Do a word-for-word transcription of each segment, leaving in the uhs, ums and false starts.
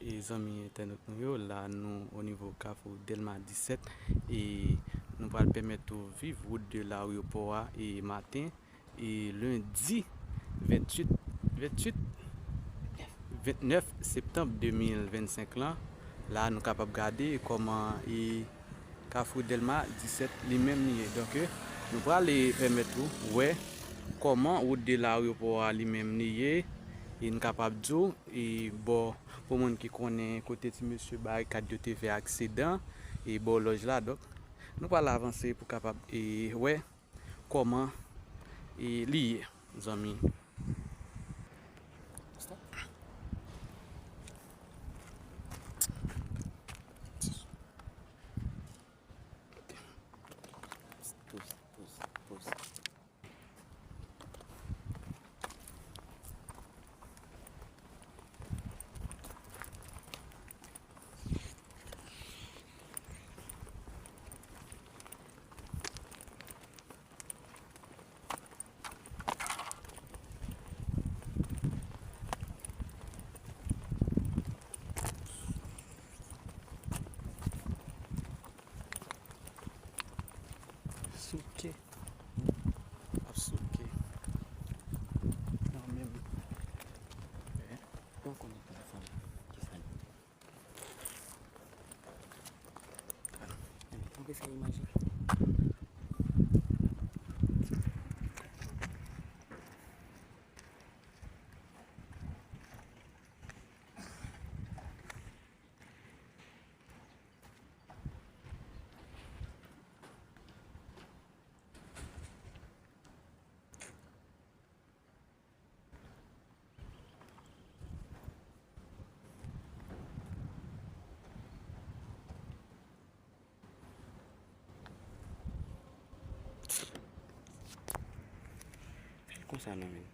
E zanmi entènot nou yo, la nou o nivo Kafou Dèlma disèt, e nou pral pèmèt ou viv wout de laryopò a e maten, e lendi venntuit, venntuit, vennèf septanm de mil vennsenk lan. La nou kapab gade kòman e Kafou Dèlma disèt li menm li ye. Donk, nou prale pèmèt ou wè kòman wout de laryopò a li menm li ye. E n kapab di w, e bò, pou moun ki konnen kote ti mesye barikad yo te fè aksidan, e bò lòj la. Donk, nou pral avanse pou kapab, e wè kòman, e li ye, zanmi. Stop. Poz, poz, poz. Souke. Ap souke. Nan menm. Mwen konnen telefòn. Ki sa li? Ann fè imaj la. Fè l konsa non, men.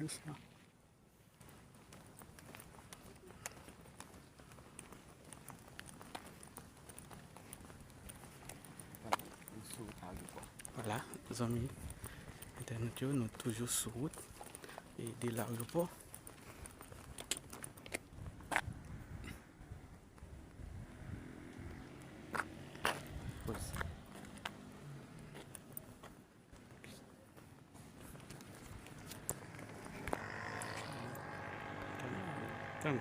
Dousman. Vwala, zanmi entènot yo, nou toujou sou wout e de larepò. Tann.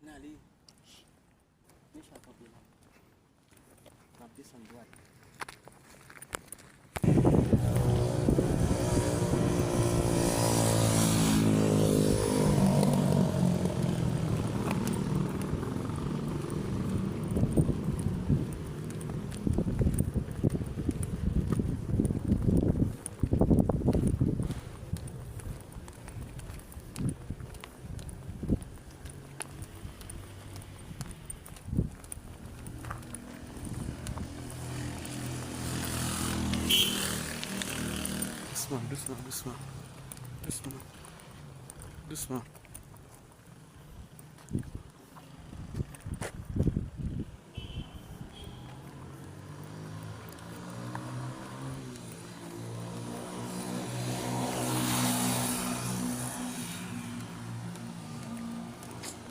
N ale. Men chat kanpe la. N ap desann dwat. Dousman, dousman, dousman. Dousman. Dousman.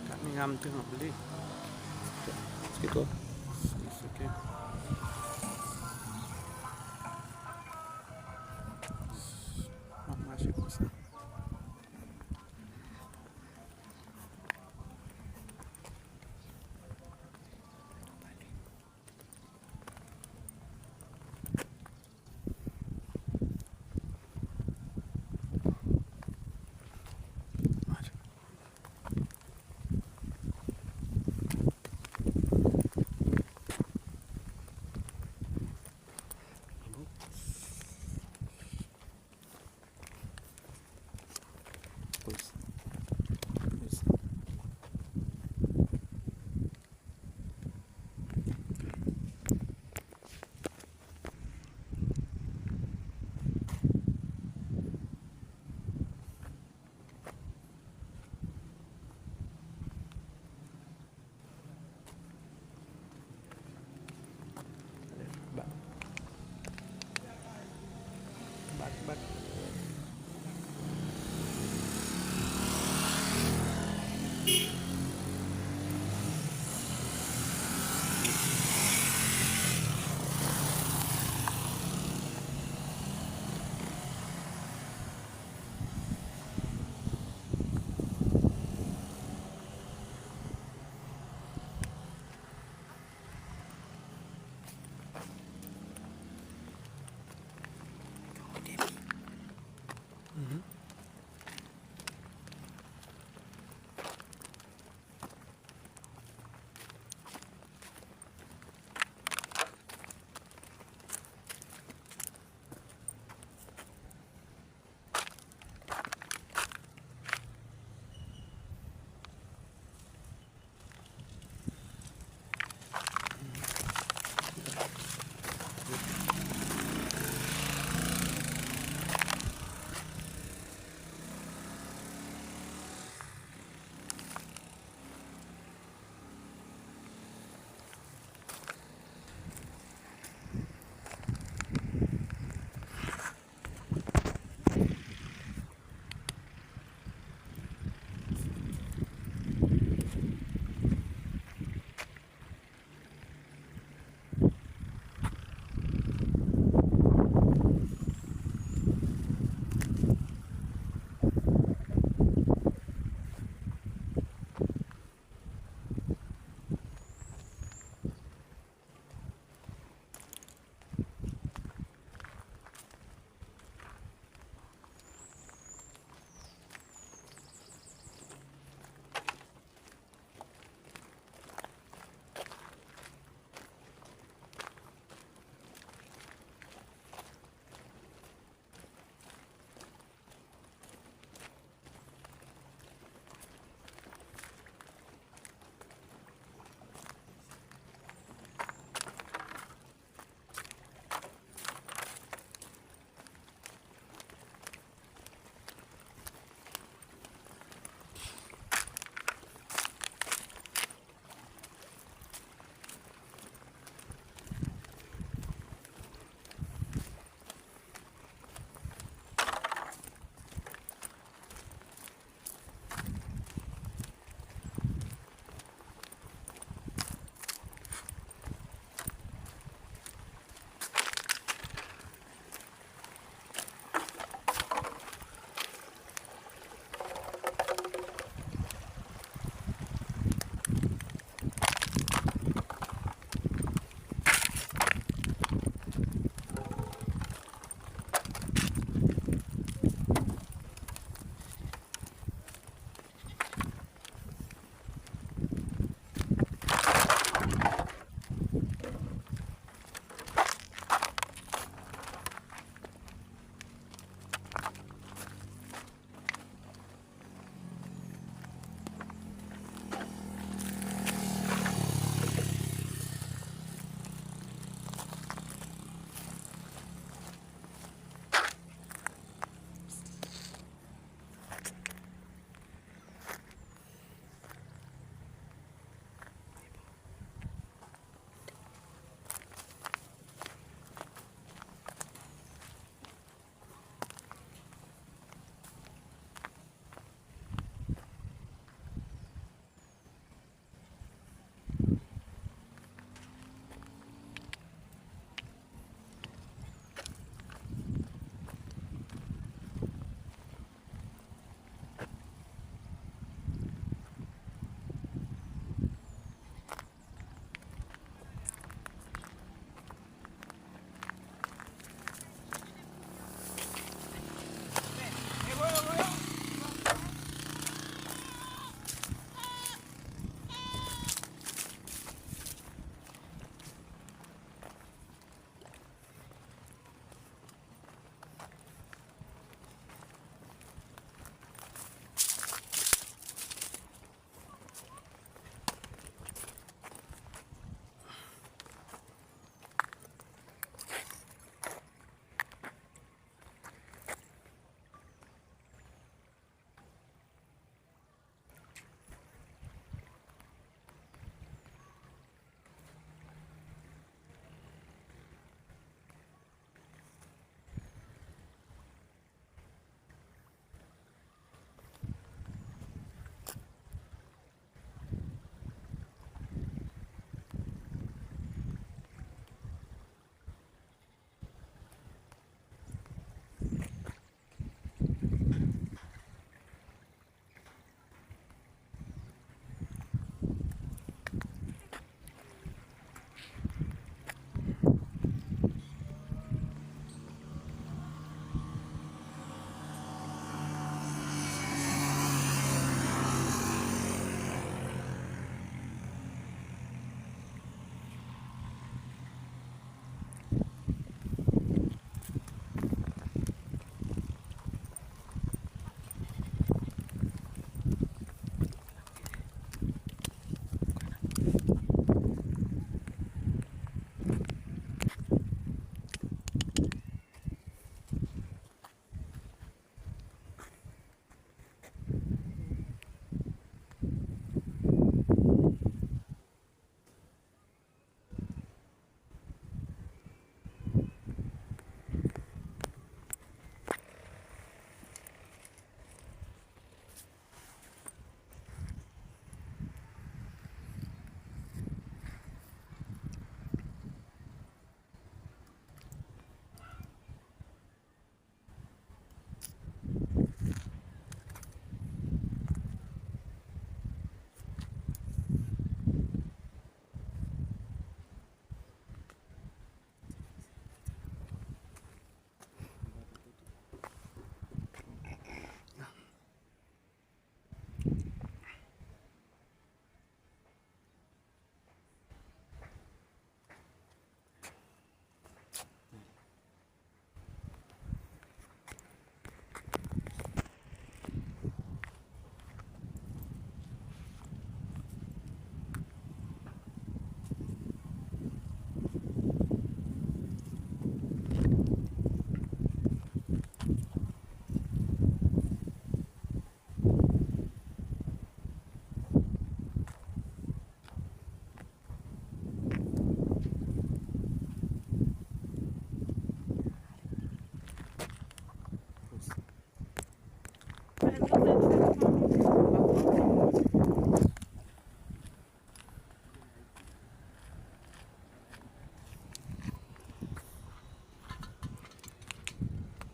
Kamera m tranble. Èske twòp? It's okay. M ap mache konsa.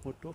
Moto.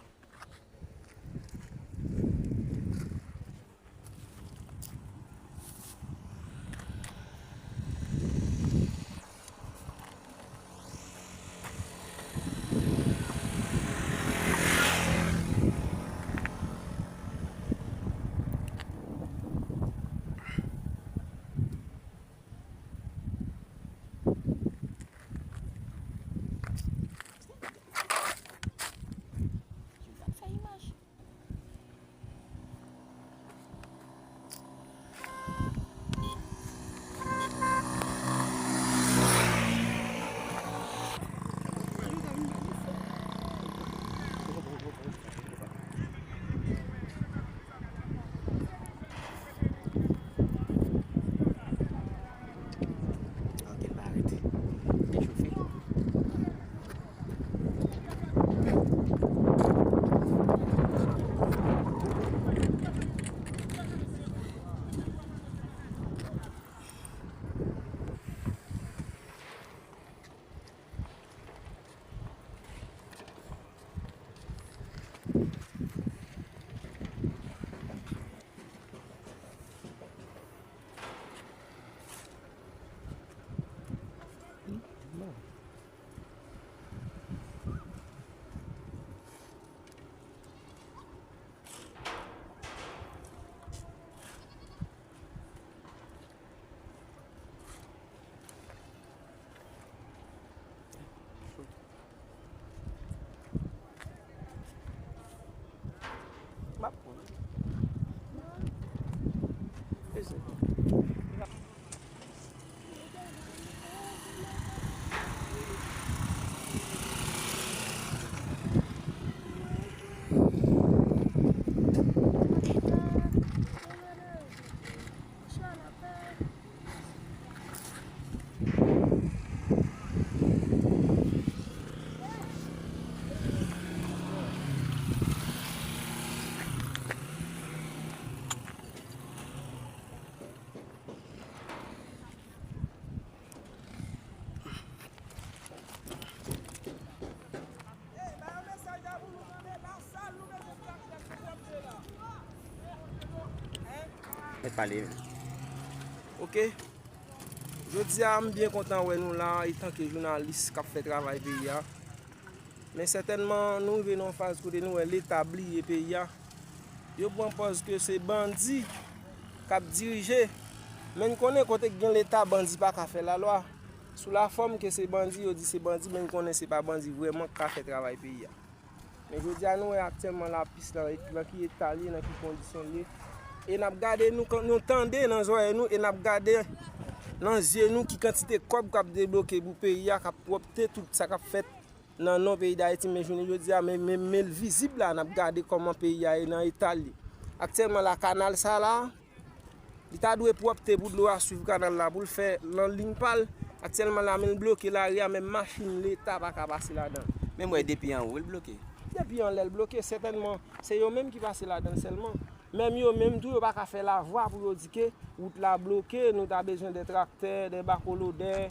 Ok, l pa rete. Li chofe. M ap pran. Mèt pale. Ok. Jodi a, m byen kontan wè nou la, etanke jounalis k ap fè travay peyi a. Men sètènman, nou rive nan yon faz kote nou wè Leta bliye peyi a. Yo pran pòz ke se bandi k ap dirije. Men n konnen kote k gen Leta, bandi pa ka fè lalwa. Sou lafòm ke se bandi, yo di se bandi, men n konnen se pa bandi vrèman k ka fè travay peyi a. Men jodi a, nou wè aktyèlman la, pis lan, nan ki eta l ye, nan ki kondisyon l ye. E n ap gade, nou, nou tande nan zòrèy nou, e n ap gade nan zye nou ki kantite kòb k ap debloke pou peyi a, k ap pwòpte tout sa k ap fèt nan non peyi Dayiti. Men jounen jodi a, men, men, men l vizib la, n ap gade kòman peyi a ye nan eta l ye. Aktyèlman la, kanal sa la, li ta dwe pwòpte pou dlo a swiv kanal la, pou l fè nan liy pa l. Aktyèlman la, men l bloke lari a, menm machin Leta pa ka pase ladan l. Men m wè depi anwo l bloke. Depi anlè l bloke, sètènman, se yo menm ki pase ladan l sèlman. Menm yo menm tou, yo pa ka fè lavwa pou yo di ke wout la bloke, nou ta bezwen de traktè, de bako lodè,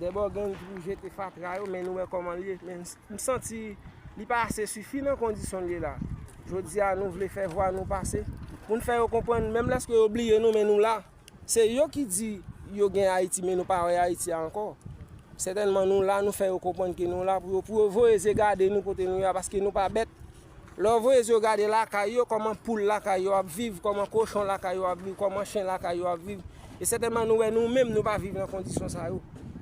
de bògèn pou jete fatra yo, men nou wè kòman l ye. Men m santi li pa ase sifi nan kondisyon l ye la. Jodi a, nou vle fè vwa nou pase, pou n fè yo konprann, menm lèske yo bliye nou, men nou la. Se yo ki di yo gen Ayiti, men nou pa wè Ayiti a ankò. Sètènman, nou la, nou fè yo konprann ke nou la pou yo, pou yo voye zye gade nou kote nou ye a, paske nou pa bèt. Lè w voye zye w gade lakay yo, kòman poul lakay yo ap viv, kòman kochon lakay yo ap viv, kòman chen lakay yo ap viv. E sètènman, nou wè nou menm, nou pa viv nan kondisyon sa yo.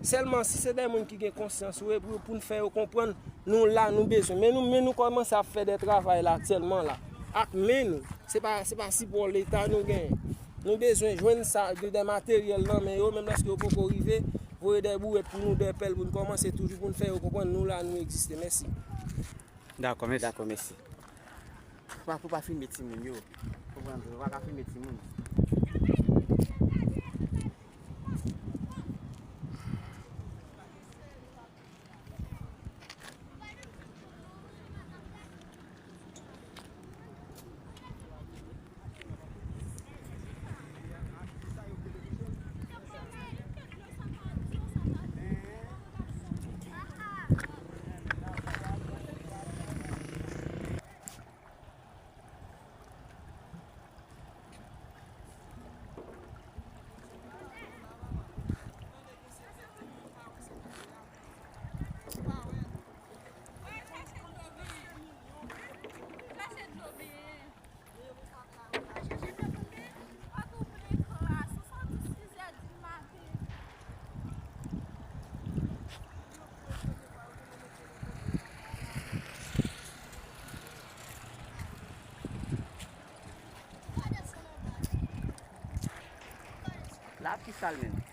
Sèlman, si se de moun ki gen konsyans vre, pou, pou n fè yo konprann, nou la, nou bezwen. Men nou, men nou kòmanse ap fè de travay la, aktyèlman la, ak men nou. Se pa, se pa sipò Leta nou genyen. Nou bezwen jwenn sa, de, de materyèl nan men yo, menm lèske yo poko rive, voye de bourèt pou nou, de pèl pou nou kòmanse toujou pou n fè yo konprann nou la, nou egziste. Mèsi. Dakò, mèsi. Dakò, mèsi. Pou pa, pou pa filme timoun yo. Konprann, ou pa ka filme timoun. Lapli sal menm.